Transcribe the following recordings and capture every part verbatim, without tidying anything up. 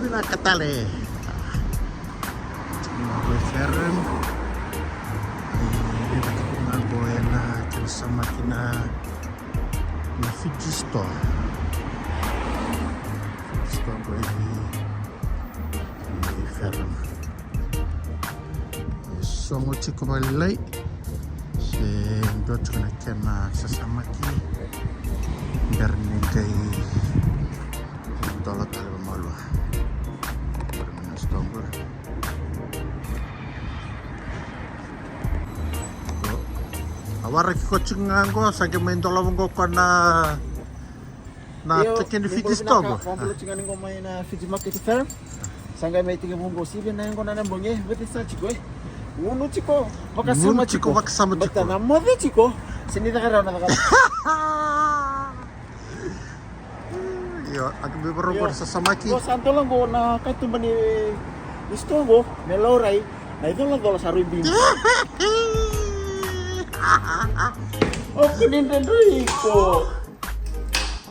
Vinaka tale. Ko e Ferrum. E, e, na ka ko na ko e na kena samaki na, na Fiji Store. Fiji Store ko e, e Ferrum. E sogo tiko vakalailai. Se dua tiko na kena sasamaki. Bera ni qai dola tale vamalua. Bera ni na stoqo. A waraki ko tiko ga qo, sa qai mai dolava qo ko na Na Io, tekeni ni Fiji bula Store vinaka, qo. Vabula tiko ga ni qo mai na Fiji Market Fair. Sa qai mai tekivu qo, sivia na yaqona na bogi, vata sa tiko e. Gunu tiko, vakasama tiko. Gunu tiko, vakasama tiko. Bata na moce tiko. Se ni caka rawa na caka. Io, a ka me vara qo na sasamaki. Qo sa dola qo na katuba ni, ni store qo, me laurai, na icolacola sa rui bini. O kuni dredre iko.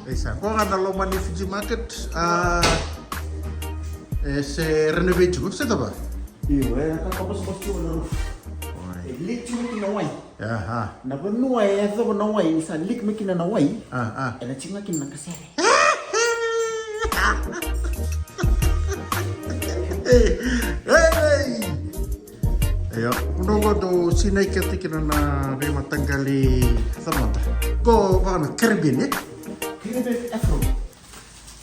Isa, ko ga na loma ni Fiji Market, a, e se renovate tiko, se cava? Io, e na kakabasabasa tiko na roof. Oi. E leak tiko kina na wai. Aha. Na vanua e yacova na wai, ni sa leak mai kina na wai. A, a. E na tiko ga kina na kasere. Ei, ei, ei. Io, noqu dau sinai kece kina na veimataqali tamata. Qo vaka na Caribbean, e? Caribbean Afro.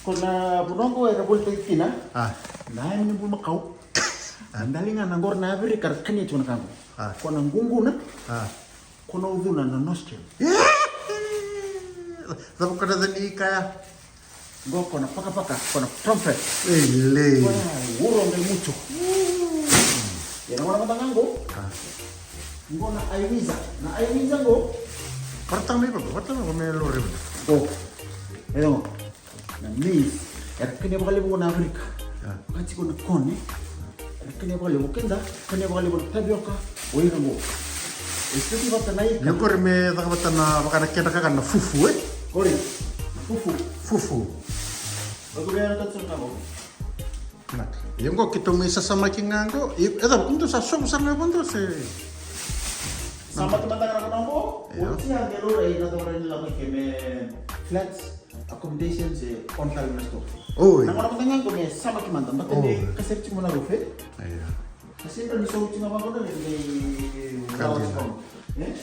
Ko na vanua qo era volitaki kina. A. Na yame ni bulumakau. A. Na daliga na qori na Averika ra kania tiko na ka qo. A. Ko na quguna. A. Ko na ucuna na nostril. Cava ko na ca ni kaya? Qo ko na pakapaka, ko na trumpet. Ei, lei. Ko na uro qai mucu. Ia na gona mada ga qo. A. Qo na aiwiza. Na aiwiza qo. Varata mai qo, varata mai qo me lori. Qo. Ia qo. Na maize. Era kania vakalevu qo na Averika. A. Vaka tiko na kone. Era kania vakalevu keda, kania vakalevu na tavioka, o ira qo. E soti vata na ika. Ia qori me caka vata na, vaka na kena kakana na fufu, e? Qori, na fufu. Fufu. Qori me na tatu sa na qo. Vinaka. Ia qo keitou mai sasamaki ga qo. E, e cava, keitou sa sovu sara ga vakadua se? Sa mata mada ga na vanua qo. Io. Oti ya qai laurai na cava ni lako i ke me flats. Accommodations e on tale na store. Oi. Na gona mada ga qo me samaki mada, baleta ni kasere tiko na roof. Io. Kasere ni so tiko ga vaqo na ni.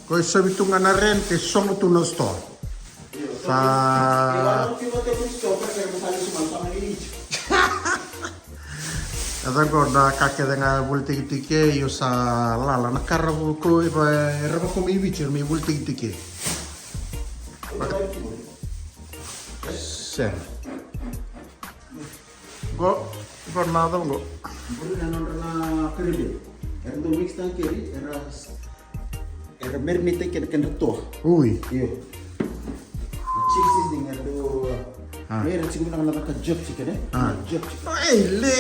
Ko e sovi tu ga na rent, e sogo tu na store. Io, sa. E ca qo na ka kece ga volitekitiki, io sa lala na ka ra vu ko, e va, e ra vako mai Viti, era mai volitekitiki. Sega. Qo, qo na cava qo? Qori na nodra na karibe. Era dau mix taka keri, era, era marinate kena, kena toa. Ui. Io. Na chicken seasoning era dau, ah, era tiko vinaka na caka jerk chicken, e? Ah. Na jerk chicken. Ei, le.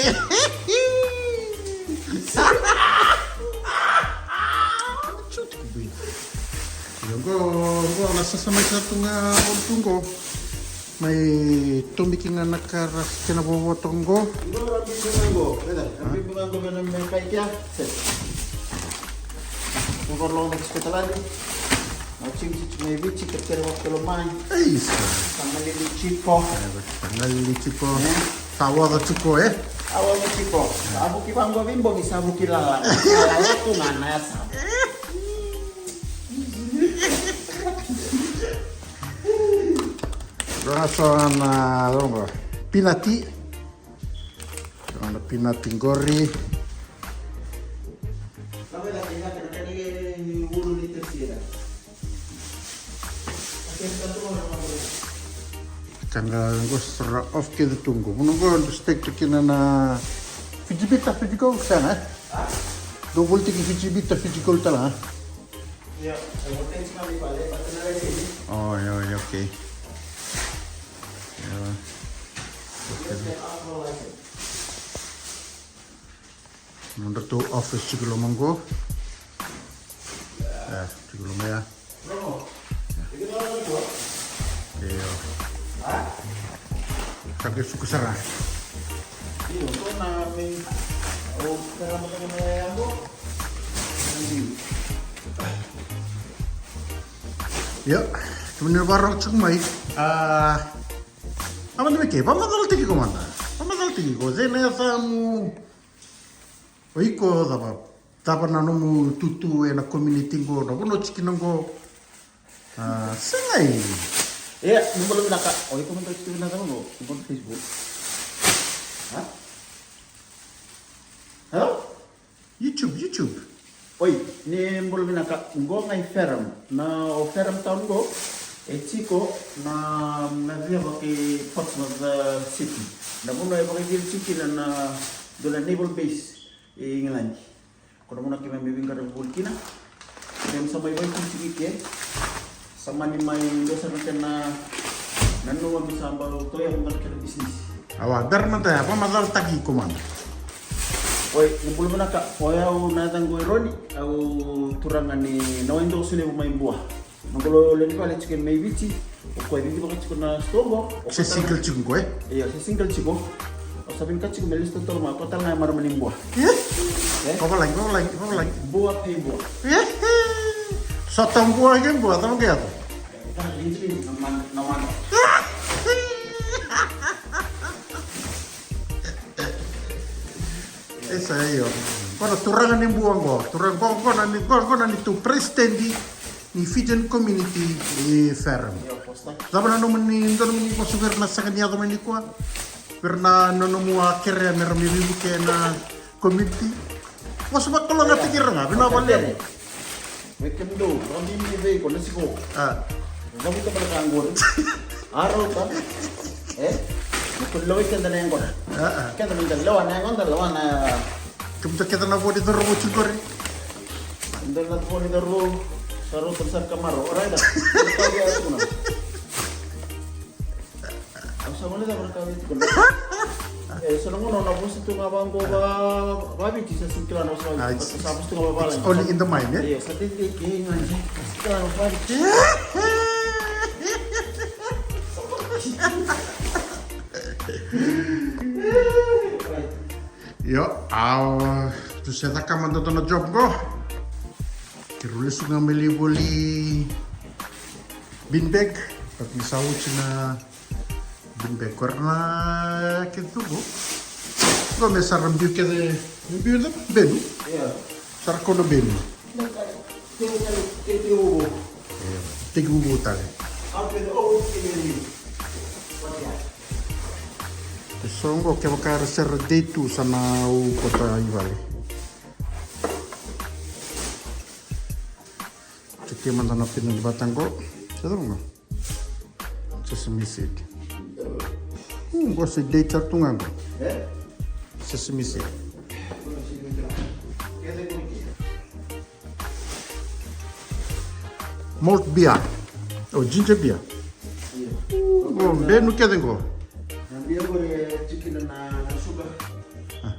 Io, qo, qo na sasamaki tu ga, qo tu qo. Mai tomiki ga na ka ra kena vovo toka qo. Qo ra bibi ga qo, raica, ra bibi ga qo me na me kai kea, set. Qo ra loga na tiko taladi. Na tiko tiko mai Viti, kerekere vaka tolo mai. Ei, sa. Sa galili tiko. Sa galili tiko. E? Sa vodo tiko, e? Sa vodo tiko. Sa vuki vaqo vei bogi, sa vuki lala. Sa lala tu ga na yasa. Qo na so na, qo, pinati. So na pinati qori. Ka ga qo sa ra off kece tu qo. Vanua qo dau steak tu kina na Fiji Bitter, Fiji Gold, sega, e? Dau volitaki Fiji Bitter, Fiji Gold tale ga, e? Oh, io, io, okay. Io. Okay. Nodratou office tiko loma qo. E, tiko loma ya. Io. Sa qai suka sara. Ia, kemuni na vakarorogo tiko mai. A, a mada me ke, vakamacalataki iko mada. Vakamacalataki iko, cei na yacamu? O iko cava, cava na nomu itutu ena community qo, na vanua o tiko kina qo? A, segai. Ia, ni bula vinaka. O iko mada o tiko na cava qo? Ni bula Facebook. Ha? Hello? YouTube, YouTube. Oi, ni bula vinaka. Qo ga i Fareham. Na o Fareham town qo e tiko na, na via vaki Portsmouth, uh, City. Na vanua e vakaivili tiko kina na dua na naval base e Igiladi. Ko na vanua keimami veiqaravi voli kina. Keimami sa mai vakaivili tiko i ke. Sa mani mai dua sara na kena nanuma me sa bau toya na kena bisinisi. Awa, bera mada ya, vakamacalataki iko mada. Oi, ni bula vinaka. O yau na yacaqu o Eroni, au turaga ni Nawaidoso Levu mai Bua. Noqu lewe ni vale tiko mai Viti, o koya e cicivaka tiko na sitoa qo. Se single tiko qo, e? Io, se single tiko. Au sa vinakata tiko me lesu totolo mai, o koya tale ga e marama ni Bua. E? E? Vavalagi, vavalagi, vavalagi. Bua pei Bua. E? Sota Bua kei Bua, cava qai yaco? E sa io. Qo na turaga ni Bua qo. Turaga qo, qo na ni, qo, qo na neitou president ni Fijian community i Fareham. Cava na nomuni, dua nomuni vosa vei ira na sega ni yaco mai nikua? Vei ira na nomu a kerea me ra mai veivuke na community. Vosa vakalougatataki ira ga, vinaka vakalevu. Vei kemudou, vakabibi vei iko na siko. A. Cavuta mada ka qori. A rauta. E? Me ko lewai keda na yaqona. A, a. Keda meda lewa na yaqona, lewa na. Kemudou kece na vo ni cauravou tiko qori. Dou na vo ni cauravou. Sa rauta sara ka marau. Alright. Au sa gole cava na ka vei tiko na. E, so na gauna au na vosa tu ga vaqo va, vaviti sa sega ni kila na vosa vaviti. Sa vosa tu ga vavalagi. It's only in the mind, e? Io, sa dede kei ga ni. Sa sega ni kila na vosa vaviti. Io, au tu se caka mada dua na job qo. Keirau lesu ga mai lai voli bean bag, but ni sa oti na bean bag, ko ira na kece tu qo. Qo me sa ra biu kece, me biu na benu. Io. Sa ra kau na benu. Teki, teki, teki vuvu. Io, teki vuvu tale. Au kece, au kece ni. E so qo kevaka era sera dei tu sa na u kota i vale. Tiki mada na pina ni vata qo. Sa cava qo? Sesame seed. Hmm, qo se dei tara tu ga qo. E? Sesame seed. Malt beer. O ginger beer. Io. O benu kece qo. Na bia qori e tiko kina na, na sugar. A.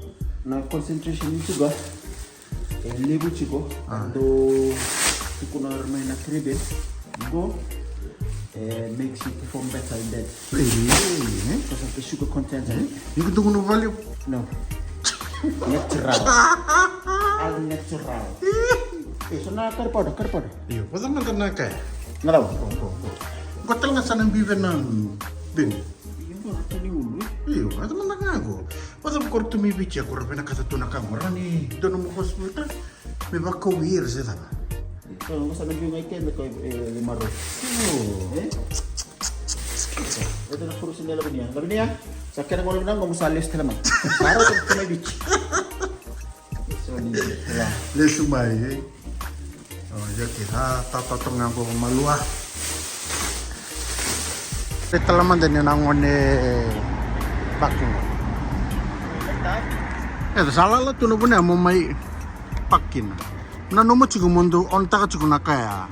Na concentration ni sugar e levu tiko. A. Dou tukuna ira mai na Caribbean. Qo e makes you perform better in bed. Really? Because of the sugar content, e? Iko tukuna vale? No. Natural. All natural. E so na curry powder, curry powder. Io, vata mada na kaya. Na rau. Qo, qo, qo. Qo tale ga sa na biu vei na benu. Io, qo na tani ulu, e? Io, vata mada ga qo. Vata qo tu mai Viti, qo ra vinakata tu na ka qo, ra ni dua nomu vosa vata. Me vakau ira se cava. Io, qo sa na biu ga i keda ko e, e marau. Io. E? Eda na kurusi ni Lavinia. Lavinia, sa kena qo Lavinia, qo mo sa lesu tale mai. Marau tu mai Viti. Lesu mai, e? O, io, ke sa tata toga qo malua. E tala mada ni na gone parking. E, sa lala tu na vanua mo mai parking. Na nomu tiko mo dou on taka tiko na kaya.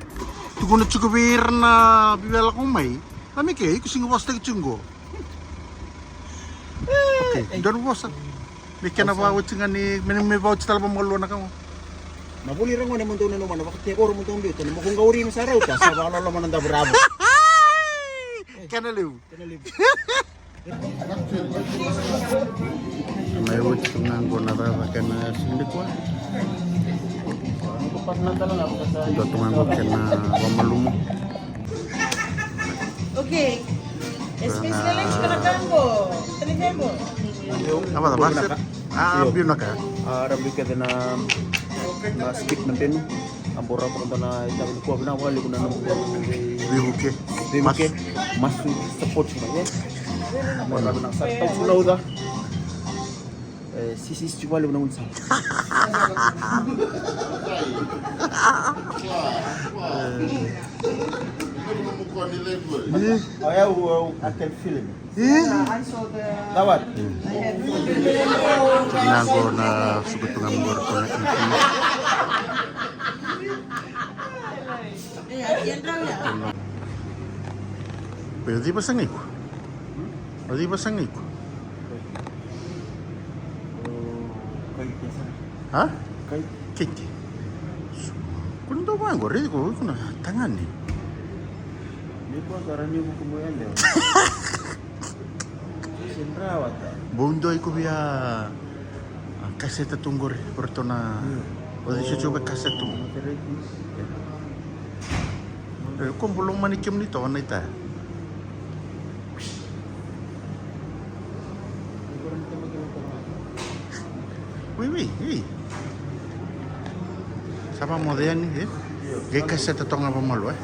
Tukuna tiko vei ira na veiwalako mai. Na me ke, iko sega ni vosataki tiko qo. Okay, dua na vosa. Me kena vakaoti ga ni, me, me vakaoti tale vakamalua na ka qo. Na vuli ra gone mo dou nanuma na vakatevoro mo dou biuta, na moku qauri me sa rauta, sa vakaloloma na davuravu. Kena levu. Kena levu. Mai oti tu ga qo na cakacaka ena siga nikua. Dua tu ga qo kena vamalumu. Okay. Especially kena kango. Tani kango. Apa, apa? Ah, biu na ka. Ah, rabi kece na, na skip na benu. A bora ko na itavi ko na wali ko na no. Veivuke. Veivuke. Masu. Masu support mai, e. Mo rabi na sa tau su na uca. E, sisi si wali ko na unsa. Oya, I can feel it. Ih. That one. Tuna qo na suka tu ga qo na iti. Pe o civa sa qai iko? O civa sa qai iko? Ha? Keke. Ko ni dau vaqo, raici ko iko na tagane. Ni ko sa rani ko mo yale. Bau dua iko via, a, kaseta tu qori, o ratou na, o cei se tu vei kaseta tu. E, ko bau lomani kemuni toka na ita. Ui, ui, ui. Sa vakamoce yani, e? Qai kaseta toka ga vakamalua, e?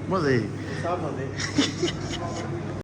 Moce.